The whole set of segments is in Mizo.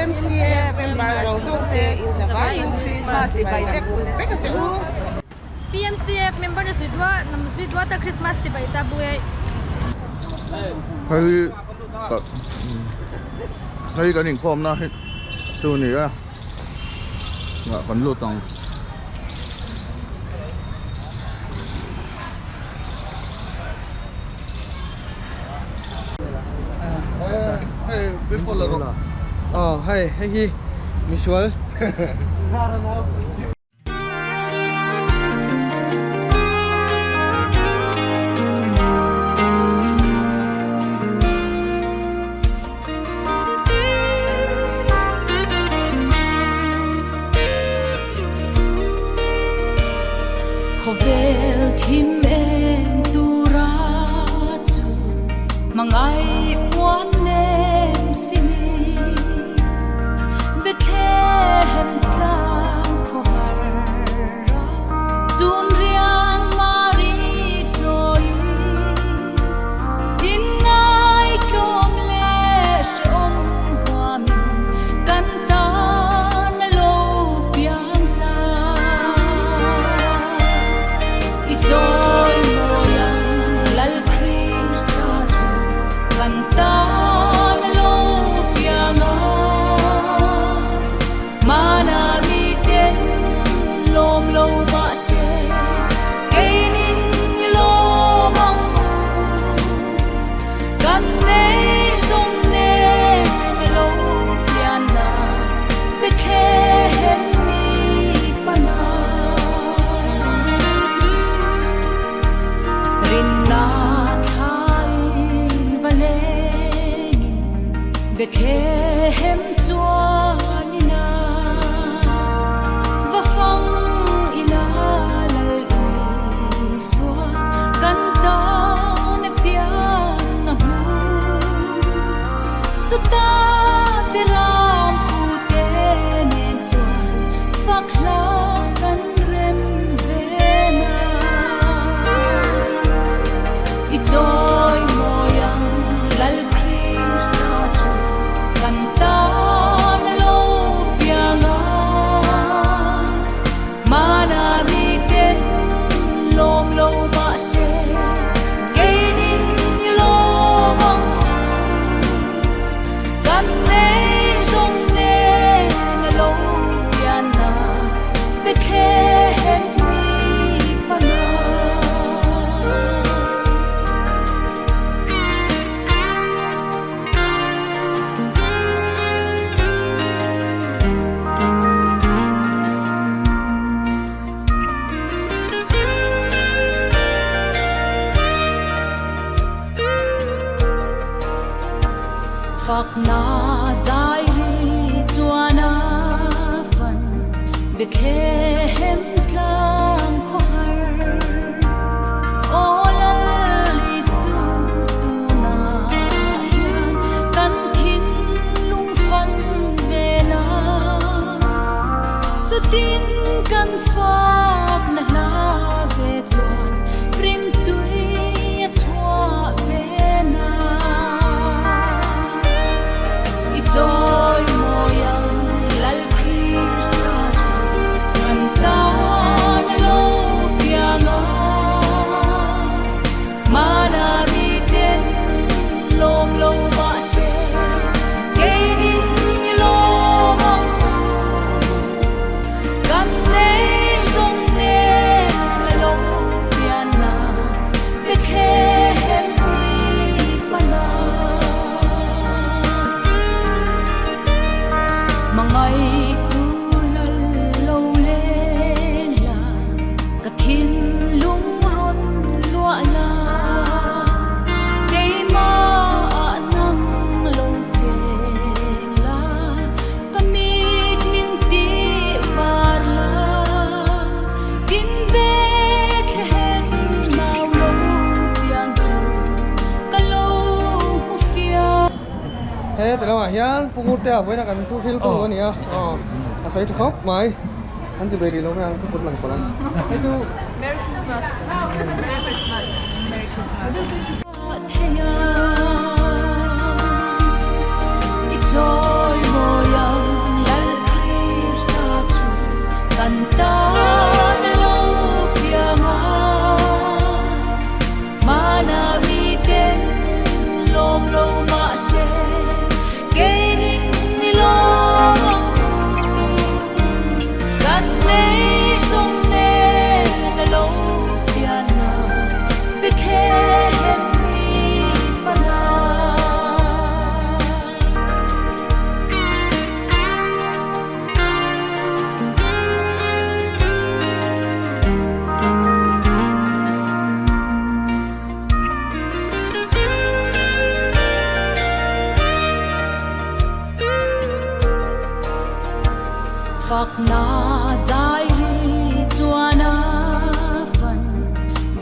PMCF member zawng zawng te in zavaiin Christmas chibai vek vek a che u. PMCF member na zui duah nam zui duah ta Christmas chibai cha bu e. Hei hei kan inkhawmna hi chu ni a ah kan lut ang. Aw hei hei hi misual. Khawvel thim eng tura chu hmangaih puan nem si ni Bethlehem tlang khawhar a chun riang Mari chawi in ngaitlawm leh hrehawm huamin kan tan a lo piang ta. I chawi mawi ang Lal Krista chu kan tan a lo piang a. Mana miten lawm lo mahse keinin i lawm ang u. Kan nei zawng nen a lo pian na Bethlehem mi pana. Rinna thlaiin va lengin Bethlehem chuan ina va fang ila Lal Isua kan tan a pian a hmu. Chuta biram pute nen chuan fak hla kan rem ve na. I chawi mawi ang Lal Krista chu kan tan a lo piang a. Mana miten lawm lo mahse keinin i lawm ang. Kan nei zawng nen a lo pian a Bethlehem mi pana. Fakna zai ri chuan a fan Bethlehem tlang khawhar Aw Lal Isu tunah hian kan thinlung fan vel a Chutin kan fakna hla ve chuan rimtui a chhuah ve na. I chawi mawi ang Lal Krista chu kan tan a lo piang a. Mana miten lawm lo mahse keinin i lawm ang u. Kan nei zawng nen a lo pian a Bethlehem hi pana. Hmangaihtu lal lo leng la ka thinlung rawn luah la keimah nang lo cheng la ka mit min tih var la tin Bethlehem nau lo pian chu ka lo hmu fiah. He ti lamah hian Pu Ngurtea vawiin a kan thu thil tu a ni a, aw a sawi tha khawp mai. An chi ve rih lo mai ang ka kut lang palh ang. Hei chu. Merry Christmas. Merry Christmas. Merry Christmas. I chawi mawi ang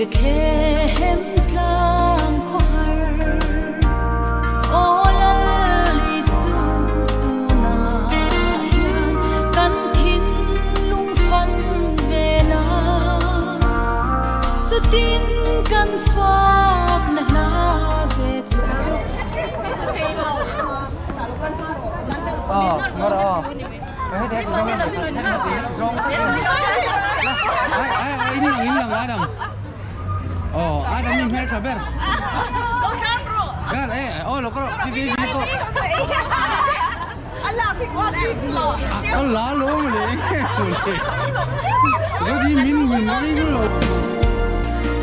Bethlehem tlang khawhar Aw Lal Isu tunah hian kan thinlung fan vel a Chutin kan fakna hla ve chu.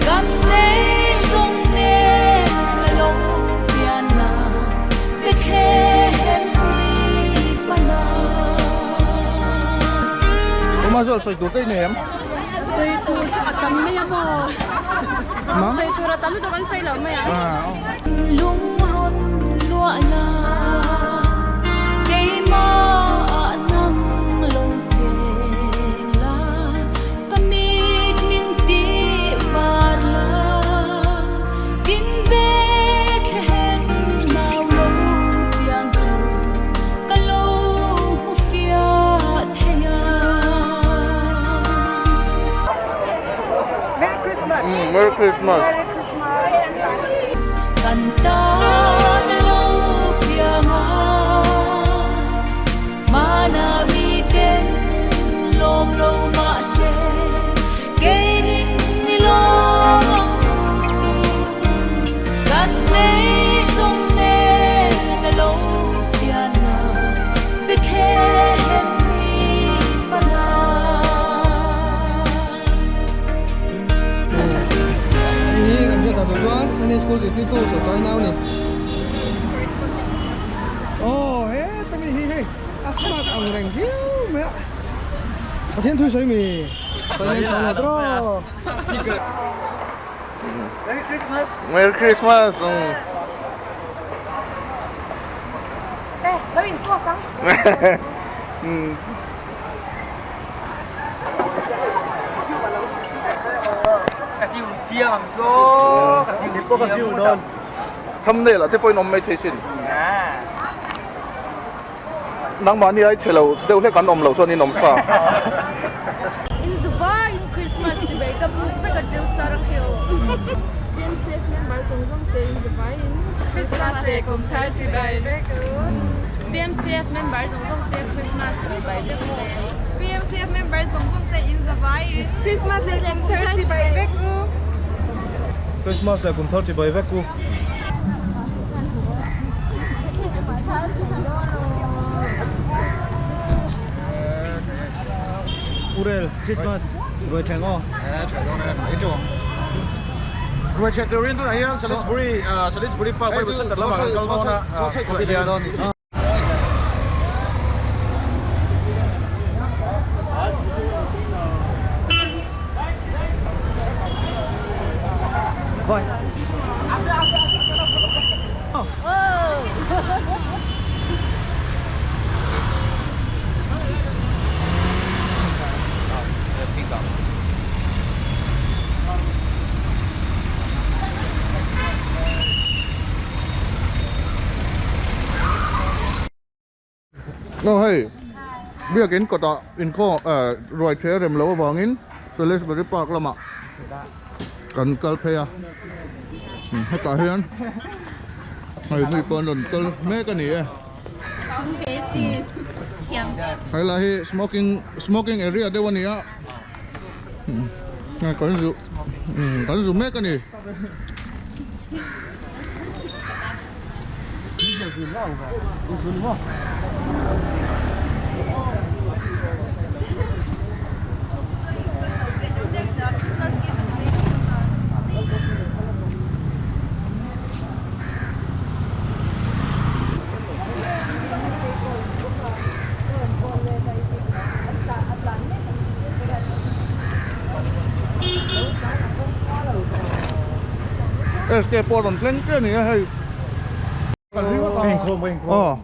Kan nei zawng nen a lo pian a, Bethlehem hi pana. Uma zawh sawi tur te i nei em? Sawi tur chu a tam mai a maw? Sawi tur a tam lutuk an sawi lo mai a. Lungrun luah la keimah nang lo cheng la ka mit min tih var la tin Bethlehem nau lo piang chu ka lo hmu fiah thei a. Merry Christmas. Merry Christmas. Kan tan lo piang a, mana miten lawm lo mahse keinin ni lawm ang u. Kan nei zawng nen a lo pian a, Bethlehem mi pana. Hei hi kan hriat tur chuan Sunday School zirtirtu sawi nau a ni. Aw heta mi hi hei a smart ang reng viau mai a. Pathian thui sawi mi sawi lem chuan lo tawp. Merry Christmas. Merry Christmas. Eh, lo in post ang. Thumbnail ah te pawhin awm mai thei sin. Nangmahni ai chhe lo deuh hlek an awm loh chuan in awm sa. In zuva in Christmas chibai ka buk vek a cheu sarang hi aw. BMCF member zawng zawng te in zuva in Christmas leh kum thar chibai vek u. BMCF member zawng zawng te Christmas chibai vek u le. BMCF member zawng zawng te in zavai in Christmas leh kum thar chibai vek u. Christmas leh kum thar chibai vek u. Urel Christmas ruai thleng aw. Ruai thleng turin tunah hian Salisbury Salisbury Park Bible Center lamah kan kal dawn a tunah hian. Aw hei biakin kawtah inkhawm eh ruai the rem loh avangin Salisbury park lamah kan kal phei a hetah hian hei mi pawh an rawn kal mek a ni e helai hi smoking smoking area deuh a ni a kan zu kan zu mek a ni. SK pawh rawn thleng chiah a ni a hei aw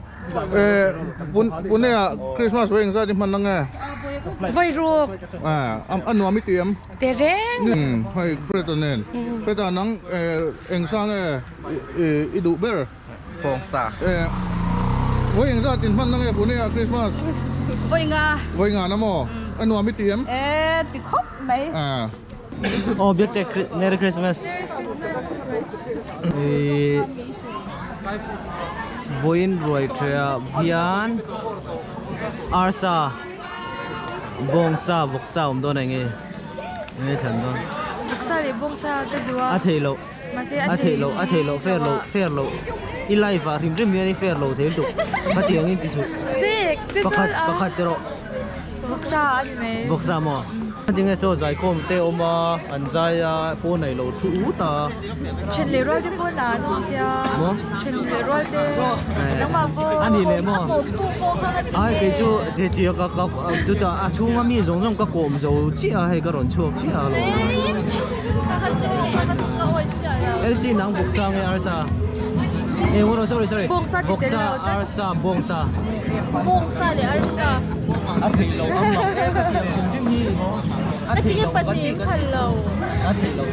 eh Pune ah Christmas vawi engzat i hman ang e? Voi ruk. A nuam i ti em? Te reng. Hei Fred-a nen. Fred-a nang eng sang nge i duh ber? Bawngsa. Vawi eng zat in hman na nge Pune ah Christmas? Vawi nga. Vawi nga na maw? A nuam i ti em? E ti khawp mai. Aw biakte Merry Christmas. Ih vawiin ruai ṭheh hian arsa bawngsa vawksa awm dawn eng nge eng nge thlan dawn. Vawksa leh bawngsa ka duh a. A theih loh. Mahse a theih loh a theih loh fair loh fair loh i life ah hrim hrim hian i fair lo thei lutuk khatiang in ti chu pakhat pakhat te rawh vawksa a ni mai vawksa maw tinge saw zaikhawm te awm a an zai a pawn a ilo thu ut a then leh rual te pawn ah an awm sia maw then leh rual te nangmah pawh a ni leh maw ai kei chu ka ka chutah a chhunga mi zawng zawng ka kawm zo chiah a hei ka rawn chhuak chiah a lawm. LC nang vawksa nge arsa? Eh oh sorry sorry. Vawksa arsa bawngsa. Bawngsa leh arsa. A thei lo ang mak e ka ti ang hrim hrim hi. A thei lo kan ti kan lo. A thei lo.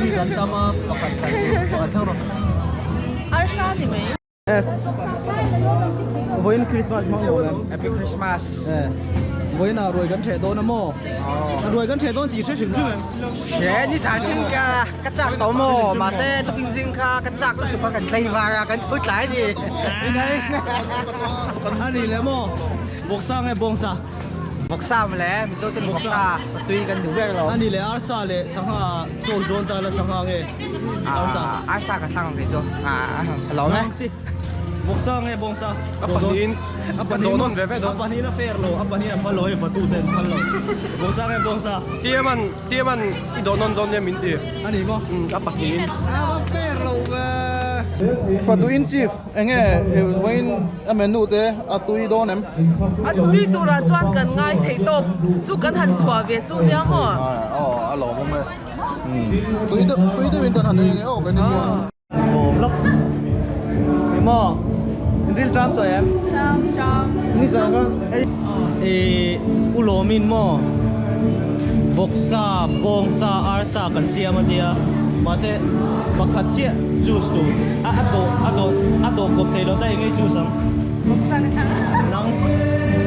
Mi kan tam a pakhat thlan tur pakhat thlang rawh. Arsa ni mai. Yes. Vawiin Christmas hmang lo em? Happy Christmas. Eh. Vawiin ah ruai kan hreh dawn a maw? Ruai kan hreh dawn tih hre hrim hrim em? Hre ni sa ching ka ka chak tawh maw? Mahse tukin zing kha ka chak lutuk a kan tlei var a kan thu tlai ni. A ni leh maw? Vawksa nge bawngsa? Vawksa mawle, Mizo chuan vawksa satui kan duh ber lo. A ni leh arsa leh sangha chaw dawn ta la sangha nge? Arsa. Arsa ka thlang ang kei chu. Ka lawm e. Nang si. Vawksa nge bawngsa? A pahnihin. A pahnihin dawn ve ve dawn. A pahnihin a fair lo, a pahnihin a phal lo hei fatu ten phal lo. Vawksa nge bawngsa? Tiaman, Tiaman i dawn nawn dawn nia min ti. A ni maw? A pahnihin. A va fair lo ve. Fatu in chief enge vawiin a menu te a tui dawn em? A tui turah chuan kan ngai thei tawp chu kan han chhuah ve chu nia maw? Aw a lawmawm e. Tui deuh tui deuhin kan han ei ang e aw kan inhria. Bawm lawk. Ni maw? In ril ṭam tawh em? Ṭam ṭam. Ni zawng ka hei ih u lawmin maw vawksa bawngsa arsa kan siam a tia mahse pakhat chiah choose tur a a dawh a dawh a dawh kawp thei lo ta eng nge choose ang? Vawksa ka thlang. Nang?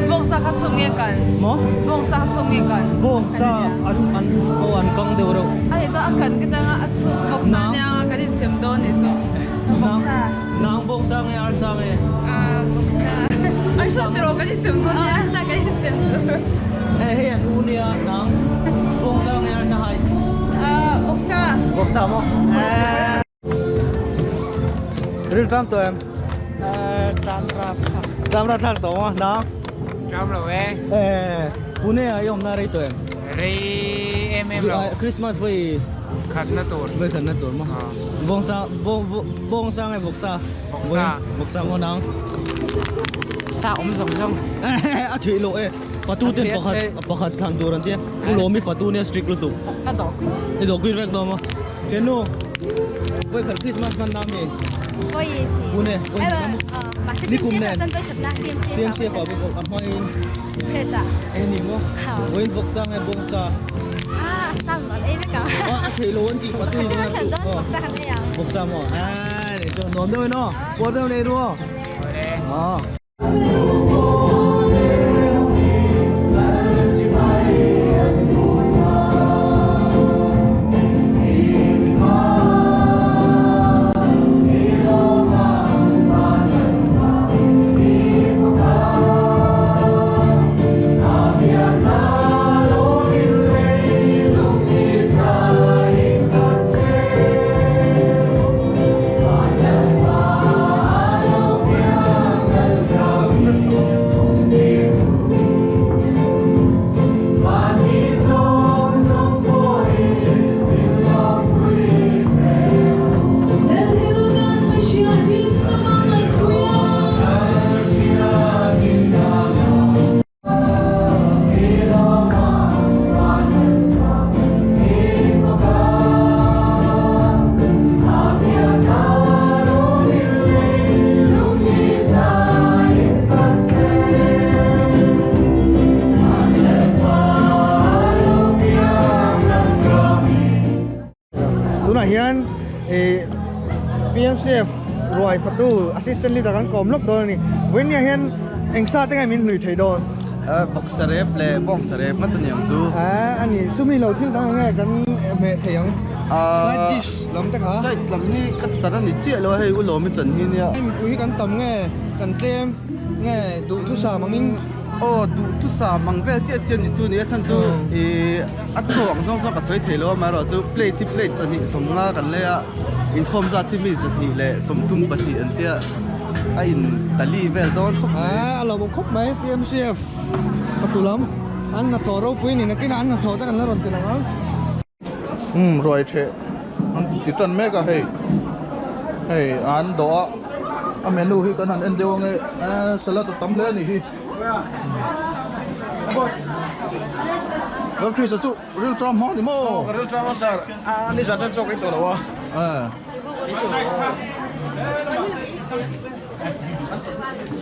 Vawksa kha chhung nge kan? Maw? Vawksa kha chhung nge kan? Vawksa an an aw an kang deuh reuh. A nih chuan a kan ka tanga a chhung vawksa nia kan insem dawn nih chu. Vawksa. Nang vawksa nge arsa nge? Ah vawksa. Arsa tiraw kan insem dawn nia. Arsa kan insem tur. Hei hei an u nia nang vawksa nge arsa hai? Ah vawksa. Vawksa maw? Ril tram tawh em? Tram rap thlak. Tram rap thlak tawh maw? Nang? Tram lo e. Eh, Pune ah i awmna rei tawh em? Rei em em lo. Christmas vawi khatna tur. Vawi khatna tur maw? Vawngsa, bawngsa nge vawksa? Vawksa. Vawksa maw nang? Sa awm zawng zawng. A theih loh e. Fatu ten pakhat pakhat thlan tur an tia. U Lawmi fatu nia strict lutuk. A dawh kuit. I dawh kuit vek dawn maw? Chenu, vawi khat Christmas hman na mi? Vawi Pune, vawi hnih na maw? Ni kum nen. PMC a fah bawk a hmain. Press a. Eh ni maw? Vawiin vawk chang e bawngsa. Ah, sam an ei vek ang. Ah, a theih lo an tih fatu in. Khat chu kan dawn vawksa kan ei ang. Vawksa maw? Ah, ni chu nuam deuh in aw. Puar deuh nei ru aw. Aw. I PMCF ruai fatu assistant leader kan kawm lawk dawn a ni. Vawinia hian eng sa te nge min hlui thei dawn? Vawksa rep leh bawngsa rep ngawt a ni ang chu. A ni, chumi lo thil dang eng nge kan hmeh thei ang? Side dish lam te kha? Side lam hi ka chan a ni chiah lo a, hei u Lawmi chan hi nia. Hei mipui hi kan tam nge, kan tlem nge duhthusam angin? Aw duhthusam ang vel chiah chiah ni chu ni a chhan chu ih a chaw ang zawng zawng ka sawi thei lo a amaherawhchu plate hi plate chahnih sawmnga kan lei a inkhawm zat hi mi zahnih leh sawmtum pahnih an tia a in tali vel dawn khawp mai. A lo awm khawp mai PMCF fatu lam an hnathawh ropui ni nakinah an hnathawh te kan la rawn ti lang ang. Umm ruai theh an ti tan mek a hei hei an dawh a a menu hi kan han en deuh ange eee salad a tam hle a nih hi Lalchris a chu ril tram hma ni maw ka ril tram a sir a ni zan tan chawk ei tawh lo a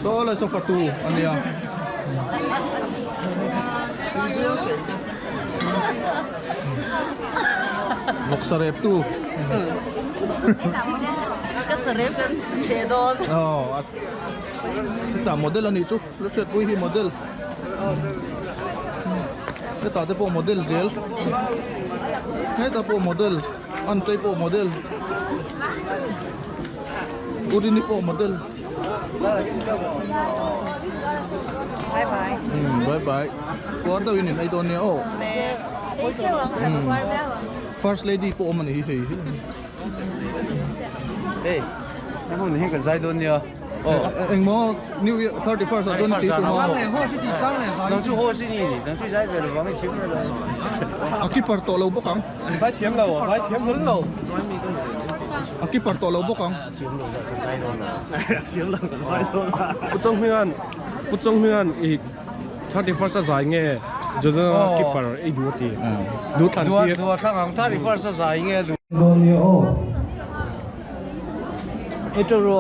Saw lai saw fatu a nia. Vawksa rep tu. Ka sa rep kan che dawn. Aw, hetah model a nih chu. La hriatpui hi model. Hetah te pawh model zel. Hetah pawh model, Antei pawh model. Urini pawh model. Bye bye. Bye bye. Puar deuh in in ei dawn nia aw. Ei teuh ang, puar viau ang. First lady pawh awm a ni hi hei hi. Hey, hei hmun hi kan zai dawn nia. Engmaw New Year 31st ah chuan ti tum a. Nang chu host i ni ni, nang chu i zai ve lo vang i thiam ve lo. A keeper tawh lo bawk ang. Zai thiam lo, zai thiam hlawl lo. A keeper tawh lo bawk ang. Thiam lo zai kan zai dawn lo. Thiam lo kan zai dawn lo. Pu Chonghminga'n Pu Chonghminga'n i 31st a zai nge Jordan keeper i duh a ti. Duh thlan tir. Duh a thlang ang 31st a zai nge duh. Dawn nia aw. Ei tawh ru.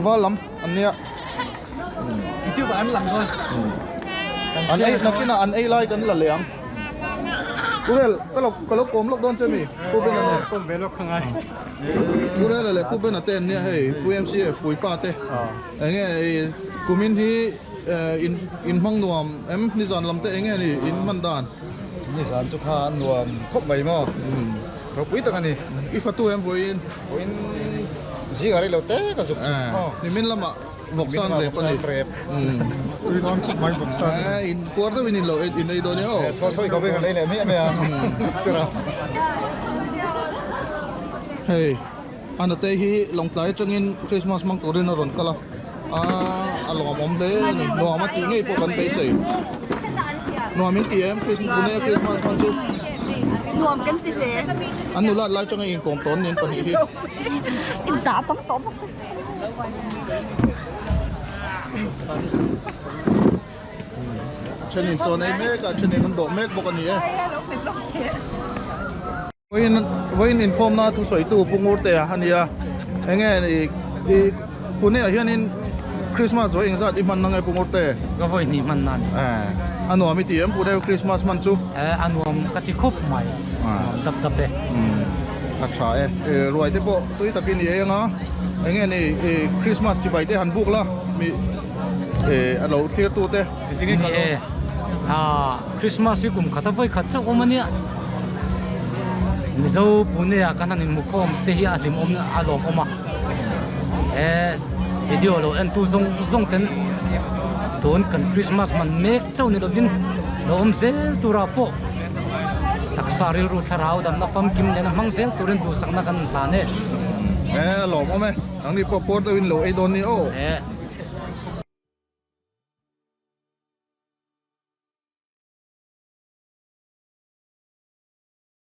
Tlangval lam an nia. YouTube an lang dawn. An ei nakinah an ei lai kan la leh ang. Purel ka lo ka lo kawm lawk dawn che mi Pu Bena nen. Kawm ve lawk ka ngai. Purela leh Pu Bena te an nia hei Pu MCF puipa te. Enge kumin hi in in hmang nuam em nizan lam te enge ni in hman dan. Nizan chu kha an nuam khawp mai maw. Ropui tak a ni. I fatu em vawiin? Vawiin zingah rei lo te ka zuk chu. Nimin lamah vawksan rep a ni. Tui dawn khawp mai vawksan. In puar deuhin in lo in ei dawn e aw. Chhuah sawi khawpin kan ei leh miah mai a. Tura. Hei Anate hi Lawngtlai atangin Christmas hmang turin a rawn kal a. A lawmawm hle a ni. Nuam a tih ngei pawh kan beisei. Nuam in ti em Christmas Pune Christmas hman chu. Nuam kan ti hle. An nulat lai atanga inkawm tawn nen pahnih hi. In dah tam tawh bawk si. A thenin chawn ei mek a, a thenin an dawh mek bawk a ni e. Vawiin vawiin inkhawmna thusawitu Pu Ngurtea a ni a, enge i Pune ah hianin Christmas vawi engzat i hman na nge Pu Ngurte? Ka vawi hnih hman na a ni. A nuam i ti em Pune Christmas hman chu? A nuam ka ti khawp mai, nuam dap dap e. A tha e, ruai te pawh tui takin i ei anga, enge ni Christmas chibai te han buk la mi a lo thlir tu te. Ni e, Christmas hi kum khat a vawi khat chauh awm a nia, Mizo Pune ah kan han inhmukhawm te hi a hlimawm a lawmawm a, he video lo en tu zawng zawng ten tun kan Christmas man mek chauh ni lovin lo awm zel turah pawh taksa rilru thlarau damna famkim nena hmang zel turin duhsakna kan hlan e. E lawmawm e, nangni pawh puar deuhin lo ei dawn ni aw. E.